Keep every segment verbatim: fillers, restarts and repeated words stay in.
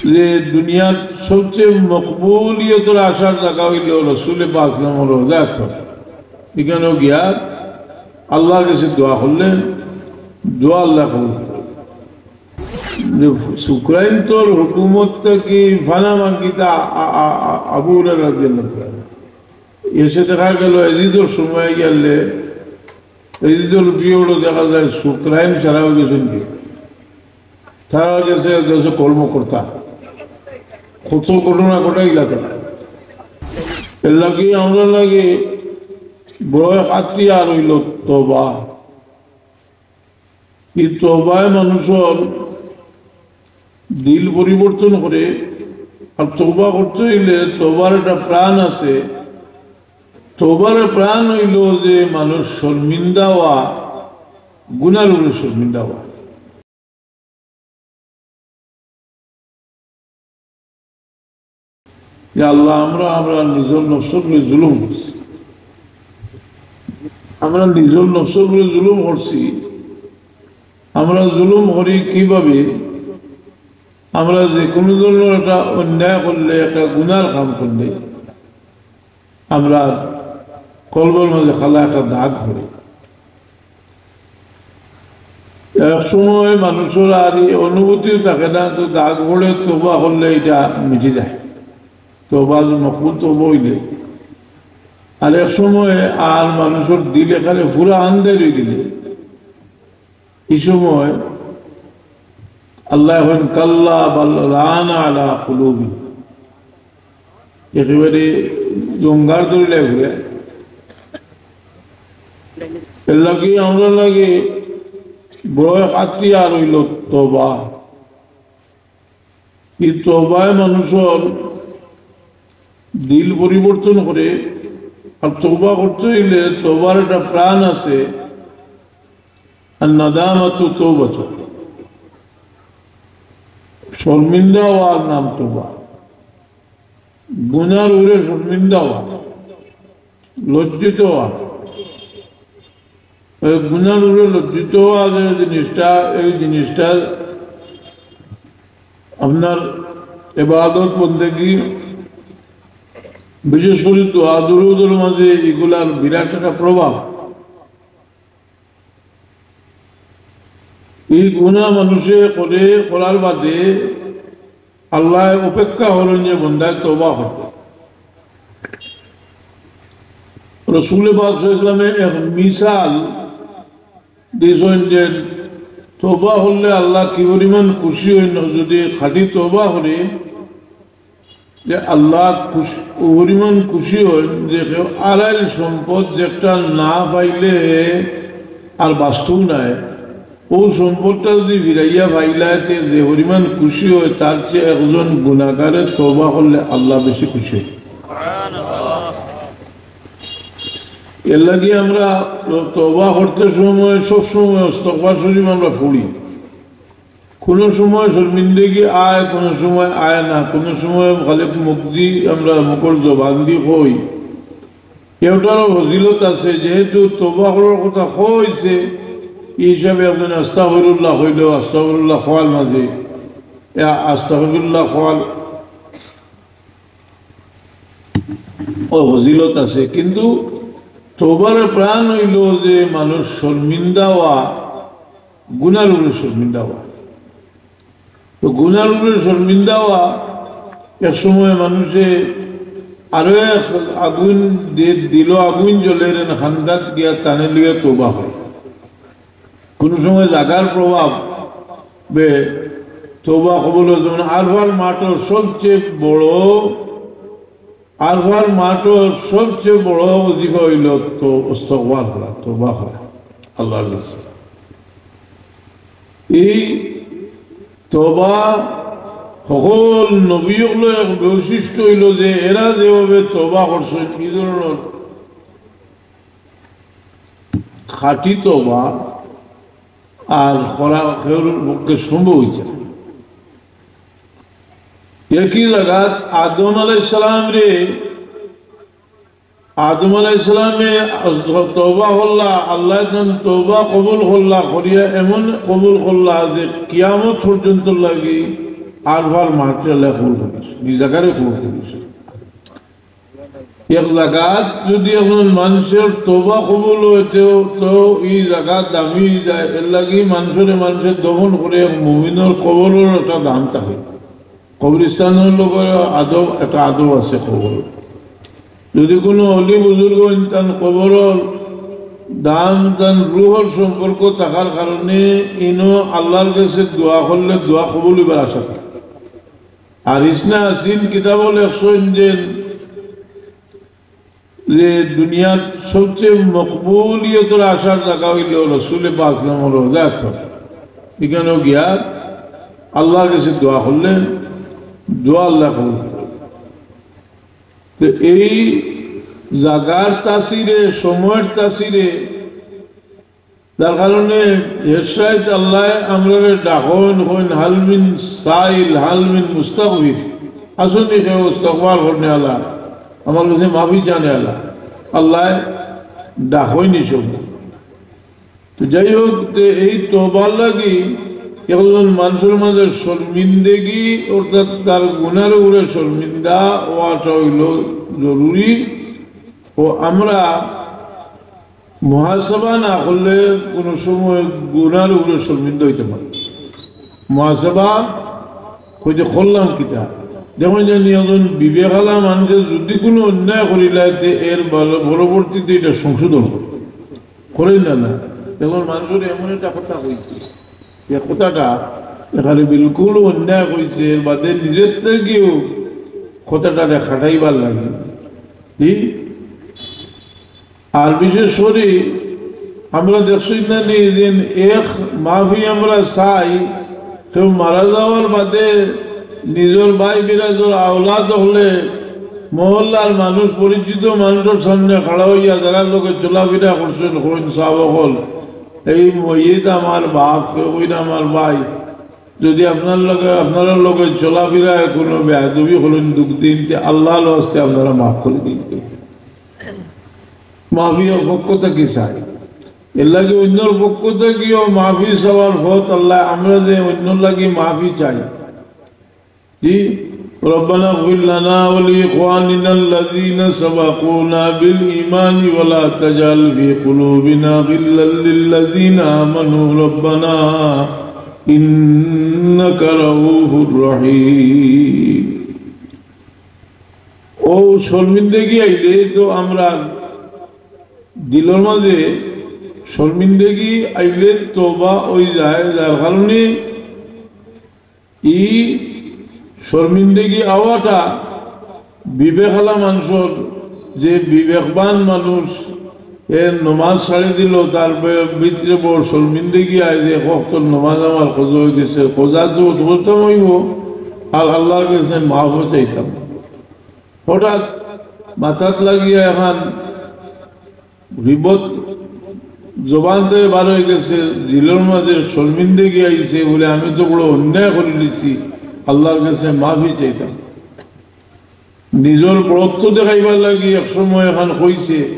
যে দুনিয়ার সবচেয়ে মকবুলিয়তর আশার জাগা অইলো রসুলে পাক সাল্লাল্লাহু আলাইহি ওয়াসাল্লামর রওজা। ইখানো গিয়া আল্লাহর গেছে দোয়া করলে দোয়া আল্লায় কবুল করইন। যে সুকরাইন্তর হুকুমত থাকি ফানা মাগিতা আ-, আ-, আ-, আবু হুরায়রা রাদিয়াল্লাহু তাআলা আনহু। এসে দেখা গেল এজিদর সময় গেলে এজিদর পিরিয়ডো দেখা যায় সুকরাইন সারা অইগেছইন গি। সারা অইগেছে, অইগেছে কর্মকর্তা। কত ঘটনা ঘটাইলা তারা। এরলাগি আমরার লাগি বড় হাতিয়ার অইলো তওবা। ই তওবায় মানুষর দিল পরিবর্তন করে। আর তওবা করতে অইলে তওবার একটা প্রাণ আছে। তওবার প্রাণ অইলো যে মানুষ শর্মিন্দা অওয়া, গুনার উপরে শর্মিন্দা অওয়া। ইয়া আল্লাহ, আমরা, আমরা নিজর নফসর উপরে জুলুম করছি। আমরা নিজর নফসর উপরে জুলুম করছি। আমরা জুলুম করি কিভাবে? আমরা যে কোনো ধরনের একটা অন্যায় করলে, একটা গুনার কাম করলে, আমরা কলবর মাঝে কালা একটা দাগ পড়ে। এক সময় মানুষর আর এই অনুভূতিও থাকে না, তো দাগ পড়ে, তওবা করলে এটা মিটি যায়, তওবা মকবুল তওবা অইলে। আর এক সময় আর মানুষর দিল এখানে পুরা আন্দাইর অই গেলে, এই সময় আল্লায় কইন, "কাল্লা বাল রানা আলা কুলুবি।" একেবারে জঙ্গার ধরিলে ঘুরে। এরলাগি আমরার লাগি বড় হাতিয়ার অইলো তওবা। ই তওবায় মানুষর দিল পরিবর্তন করে। আর তওবা করতে অইলে তওবার একটা প্রাণ আছে, আর নাদামাতু তওবাতু, শর্মিন্দা অওয়ার নাম তওবা। গুনার উপরে শর্মিন্দা অওয়া, লজ্জিত অওয়া। এই গুনার উপরে লজ্জিত অওয়া যে জিনিসটা, এই জিনিসটা আপনার ইবাদত বন্দেগি, বিশেষ করে দোয়া দুরুদর মাঝে এগুলার বিরাট একটা প্রভাব। এই গুনা মানুষে করে, করার বাদে আল্লায় অপেক্ষা করইন যে বন্দায় তওবা করতো। রসুলে পাক সাল্লাল্লাহু আলাইহি ওয়াসাল্লামে এক মিসাল দিছইন যে তওবা করলে আল্লাহ কি পরিমাণ খুশি অইন, যদি খাঁটি তওবা করে, যে আল্লাহ খুশি, অউ পরিমাণ খুশি অইন যে কেউ আড়াইল সম্পদ যেটা না পাইলে আর বাঁচতউ নায়, অউ সম্পদটা যদি ফিরাইয়া পাইলায়, তে যে পরিমাণ খুশি অয়, তার চেয়ে একজন গুনাগারে তওবা করলে আল্লাহ বেশি খুশি অয়। এরলাগি আমরা তওবা করতে সময়, সব সময় ইস্তেগফার শরীফ আমরা পড়ি। কোনো সময় শর্মিন্দেগি আয়, কোনো সময় আয় না, কোনো সময় খালি মুখদি আমরা মুখর জবানদি কই। এটারও ফজিলত আছে, যেহেতু তওবা করার কথা কইছে, এই হিসাবে একজন আস্তাগফিরুল্লাহ কইলেও আস্তাগফিরুল্লাহ কওয়ার মাঝে, এ আস্তাগফিরুল্লাহ কওয়ার ও ফজিলত আছে, কিন্তু তওবার প্রাণ অইলো যে মানুষ শর্মিন্দা অওয়া, গুনার উপরে শর্মিন্দা অওয়া। তো গুনার উপরে শর্মিন্দা অওয়া, এক সময় মানুষে আরো এক আগুন দি-, দিলো, আগুন জ্বলের, এন খান্দাত গিয়া তানে লইয়া তওবা করে। কোনো সময় জাগার প্রভাব বে তওবা কবুল অয়। যেমন আরফার মাঠর সবচেয়ে বড়, আরফার মাঠর সবচেয়ে বড় ওজিফা অইলো তো ইস্তেগফার করা, তওবা করা আল্লাহর কাছে। এই তওবা সকল নবী অকলর এক বৈশিষ্ট্য অইলো যে এরা যেভাবে তওবা করছইন, এই ধরনর খাঁটি তওবা আর করা কেউর পক্ষে সম্ভব অইছে না। একই জাগাত আদম আলাইহিস সালামরে, আদম আলাইহিস সালামে তওবা করলা, আল্লায় তান তওবা কবুল করলা, করিয়া এমন কবুল করলা যে কিয়ামত পর্যন্ত লাগি আরফার মাঠরে আল্লায় কবুল করিছে, ই জাগারে কবুল করিছে। এক জাগাত যদি একজন মানুষর তওবা কবুল অয়, তো, তো ই জাগাত দামি অই যায়। এরলাগি মানুষরে মানুষে দফন করে, এক মুমিনর কবরর একটা দাম থাকে। কবরস্থানর লগে আদব, একটা আদব আছে কবর। যদি কোনো অলি বুজুর্গ অইন, তান কবরর দাম তান রুহর সম্পর্ক থাকার কারণে ইনো আল্লাহর কাছে দোয়া করলে দোয়া কবুল অইবার আশা থাকে। আর ইসনা আসিন কিতাবো লেখছইন যে, যে দুনিয়ার সবচেয়ে মকবুলিয়তর আশার জাগা অইলো রসুলে পাক নামর রওজা। তো ইখানো গিয়া আল্লাহর কাছে দোয়া করলে দোয়া আল্লায় কবুল করে। তো এই জাগার তাসিরে, সময়র তাসিরে, যার কারণে হেশাইত আল্লায় আমরারে ডাকইন, কইন, "হাল মিন সাইল, হাল মিন মুস্তাগফির।" আসো নি কেউ ইস্তগফার করনেআলা, আমার কাছে মাফি চানেআলা। আল্লায় ডাকইন ই সময়। তো যাই হোক, তে এই তওবার লাগি একজন মানুষর মাঝে শর্মিন্দেগি, অর্থাৎ তার গুনার উপরে শর্মিন্দা অওয়াটা অইলো জরুরি। ও আমরা মুহাসাবা না করলে কোনো সময় গুনার উপরে শর্মিন্দা অইতে পারে। মুহাসাবা কইতে করলাম কিতা? যেমন জানি একজন বিবেকআলা মানুষে যদি কোনো অন্যায় করিলায়, তে এর ভালো পরবর্তীতে ইটা সংশোধন করে। করে না, না। এখন মানুষরে এমন একটা কথা কইছে, যে কথাটা এখানে বিলকুল অন্যায় কইছে, এর বাদে নিজের থাকিও কথাটারে খাটাইবার লাগি। জি? আর বিশেষ করি আমরা দেখছি না নি, যেন এক মাফি আমরা চাই, কেউ মারা যাওয়ার বাদে নিজর ভাই বিরাদর আওলাদ অকলে মহল্লার মানুষ, পরিচিত মানুষর সামনে খাড়া অইয়া যারার লগে চলাফিরা করছইন, কইন, "সাব অকল, এই মইয়িত আমার বাপ, কেউ কইন আমার ভাই, যদি আপনার লগে, আপনারার লগে চলাফিরায় কোনো বেয়াদবি করইন, দুখ দেইন, তে আল্লাহর ওয়াস্তে আপনারা মাফ করি দিন।" মাফি পক্ষ থাকি চাই। এর লাগি অন্যর পক্ষ থাকিও মাফি চাওয়ার পথ আল্লায়, আমরা যে অন্যর লাগি মাফি চাই। জি, ربنا اغفر لنا ولإخواننا الذين سبقونا بالإيمان ولا تجعل في قلوبنا غلا للذين آمنوا ربنا إنك رؤوف رحيم। ও শর্মিন্দেগি আইলে তো আমরা দিলর মাঝে শর্মিন্দেগি আইলে তওবা অই যায়, যার কারণে ই শর্মিন্দেগি আওয়াটা বিবেকআলা মানুষর, যে বিবেকবান মানুষ, এ নমাজ ছাড়ি দিল, তার বে-, ভিতরে বড় শর্মিন্দেগি আয় যে এক ওয়াক্তর নমাজ আমার কাজা অই গেছে, কাজা তো করতাম অইবো, আর আল্লাহর কাছে মাফও চাইতাম। হঠাৎ মাথাত লাগিয়া এখান গিবত জবান থাকি বার অই গেছে, দিলর মাঝে শর্মিন্দেগি আইছে বুলে, "আমি তো বড় অন্যায় করিলিছি, আল্লাহর কাছে মাফি চাইতাম।" নিজর বড়ত্ব দেখাইবার লাগি এক সময় এখান কইছে,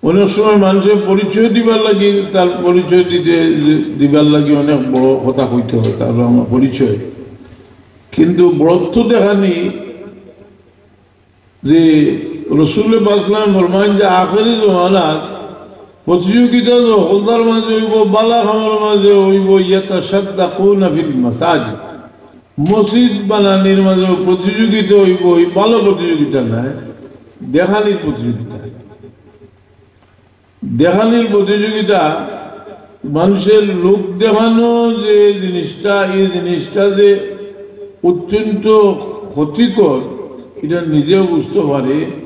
অনেক সময় মানুষে পরিচয় দিবার লাগি, তার পরিচয় দিতে, দিবার লাগি অনেক বড় কথা কইতে হয়, তার আমার পরিচয়। কিন্তু বড়ত্ব দেখানি যে রসুলে পাক সাল্লাল্লাহু আলাইহি ওয়াসাল্লাম ফরমাইন যে আখেরি জমানাত প্রতিযোগিতা তো হকলতার মাঝে অইবো, বালা কামর মাঝে অইবো, ইয়াতাসাদ্দাকুনা ফিল মাসাজিদ, মসজিদ বানানির মাঝে প্রতিযোগিতা অইবো, ই ভালা প্রতিযোগিতা নায়, দেখানির প্রতিযোগিতা। দেখানির প্রতিযোগিতা, মানুষর লোক দেখানো যে জিনিসটা, এই জিনিসটা যে অত্যন্ত ক্ষতিকর, এটা নিজেও বুঝতে পারে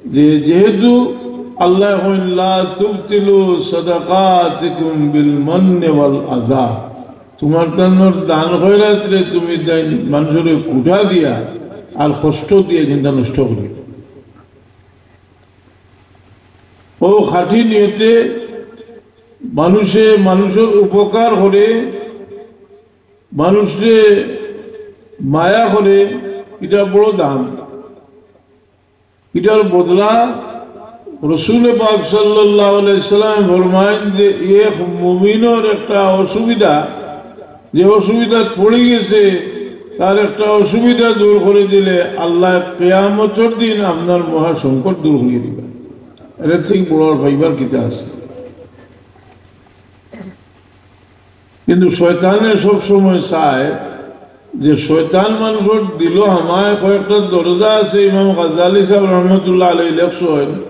যে যেহেতু আল্লায় কইন, "লা তুবতিলু সাদাকাতিকুম বিল মান্নি ওয়াল আযা", তোমার তানোর দান খয়রাতরে তুমি দেন মানুষরে কুঠা দিয়া আর কষ্ট দিয়া জিনিসটা নষ্ট করি। ও খাঁটি নিয়তে মানুষে, মানুষর উপকার করে, মানুষরে মায়া করে, এটা বড় দান। এটার বদলা রসুলে পাক সাল্লাল্লাহু আলাইহি সাল্লাম ফরমাইন যে এক মুমিনর একটা অসুবিধা, যে অসুবিধাত পড়ি গেছে, তার একটা অসুবিধা দূর করি দিলে আল্লায় কিয়ামতর দিন আপনার মহা সংকট দূর করি দিবা। এর থাকি বড় আর পাইবার কিতা আছে? কিন্তু শয়তানে সব সময় চায় যে শয়তান মানষর দিলো হামায়। কয়েকটা দরজা আছে, ইমাম গাজ্জালী সাব রহমতুল্লাহ আলাইহি লেখছইন,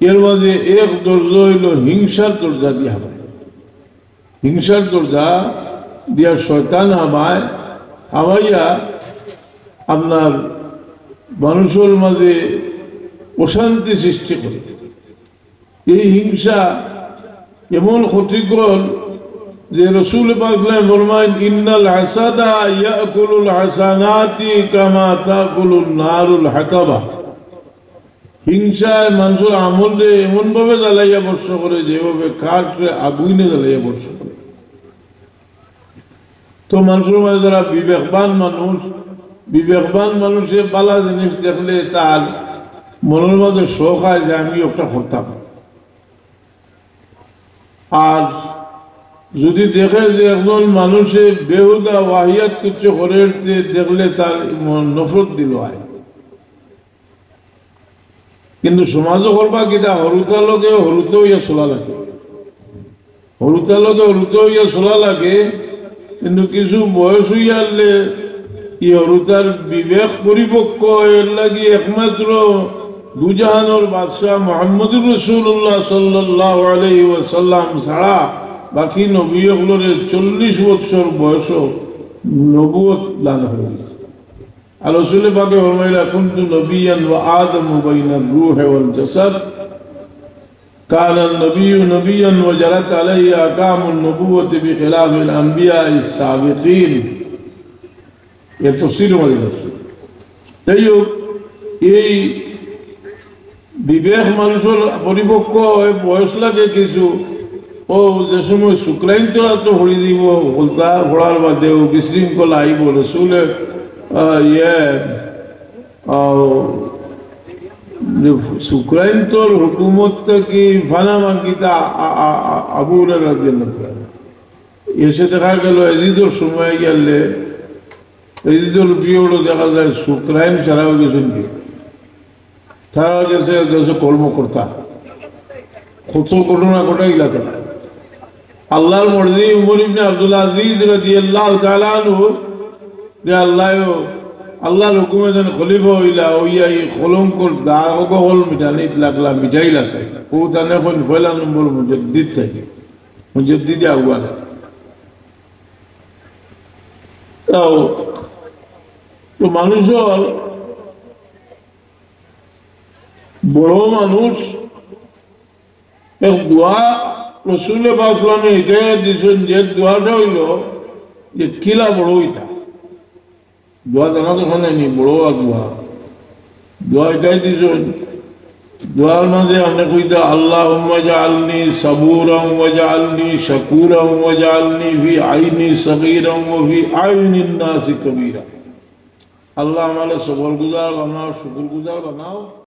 এর মাঝে এক দরজা অইলো হিংসার দরজা দিয়া হামায়। হিংসার দরজা দিয়া শয়তান হামায়, হামাইয়া আপনার মানষর মাঝে অশান্তি সৃষ্টি করে। এই হিংসা এমন ক্ষতিকর যে রসুল পাক ফরমাইন, "ইন্নাল হাসাদা ইয়াকুলুল হাসানাতি কামা তাকুলুন নারুল হাতাবা।" হিংসায় মানষর আমলরে এমনভাবে জ্বালাইয়া ভস্ম করে, যেভাবে কাঠরে আগুইনে জ্বালাইয়া ভস্ম করে। তো মানষর মাঝে যারা বিবেকবান মানুষ, বিবেকবান মানুষে বালা জিনিস দেখলে তার মনর মাঝে শখ অয় যে আমি একটা করতাম। আর যদি দেখে যে একজন মানুষে বেহুদা ওয়াহিয়াত কিচ্ছু করে, তে দেখলে তার মন নফরত দিল অয়। কিন্তু সমাজও করবা কিতা, হুরুতার লগে হুরুতা অইয়া চলা লাগে, হুরুতার লগে হুরুতা অইয়া চলা লাগে। কিন্তু কিছু বয়স অইয়া আইলে ই হুরুতার বিবেক পরিপক্ক অয়, এর লাগি একমাত্র দুজাহানর বাদশা মুহাম্মদুর রাসূলুল্লাহ সাল্লাল্লাহু আলাইহি ওয়াসাল্লাম ছাড়া বাকি নবী অকলরে চল্লিশ বৎসর বয়সও নবুয়ত দান অইছে। আর রসুলে পাকে ফরমাইলা, "কুনতু নবিয়্যান ওয়া আদামু বাইনার রূহি ওয়াল জাসাদ। কানান নাবিয়্যু নাবিয়্যান ওয়া জারাত আলাইহি আহকামুন নুবুওয়াতি বিখিলাফিল আম্বিয়াইস সাবিকিন।" এর তফসির মাঝে আছে। যাই হোক, এই বিবেক মানষর পরিপক্ক অয়, বয়স লাগে কিছু। ও যে সময় শুক্রাইন্তরা তো হরি দিব, হলতা হরার বাদেও বিশৃঙ্খলা আইব, রসুলে, আহ, ইয়ে, আহ, যে শুক্রাইন্তর হুকুমত থাকি ফানা মাগিতা আ-, আ-, আ-, আবু হুরায়রা রাদিয়াল্লাহু তাআলা। এসে দেখা গেল এজিদর সময় গেলে এজিদর পিরিয়ডও দেখা যায় শুক্রাইন ছাড়া অই গেছইন কি? তারা গেছে, গেছে কর্মকর্তা। কত ঘটনা ঘটাইলা তারা। আল্লাহর মর্জি উমর ইবনে আব্দুল আজিজ রাদিয়াল্লাহু তাআলা আনহু, যে আল্লাহ, আল্লাহর হুকুমে যেন খলিফা অইলা, অইয়া ই কলঙ্কর দাগ অকল মিটানিত লাগলা, মিটাইলা তাইন। ও তানে কইন পয়লা নম্বর মুজাদ্দিদ তাইন, মুজাদ্দিদে আউয়াল। তাও তো মানুষর বড় মানুষ এক দোয়া রসুলে পাক সাল্লামে হিকায়া দিছইন, যে দোয়াটা অইল যে কিলা বড় অইতা। দোয়া জানা তো শোনেনি, বড় আর দোয়া। দোয়া হিকায়া দিছইন। দোয়ার মাঝে আপনে কইতা, "আল্লাহুম্মা জাআলনি সাবুরান ওয়া জাআলনি শাকুরান ওয়া জাআলনি ফি আইনি সগীরান ওয়া ফি আইনিন নাসি কবীরা।" আল্লাহ, আমারে সবরগুজার বানাও, শুকুরগুজার বানাও।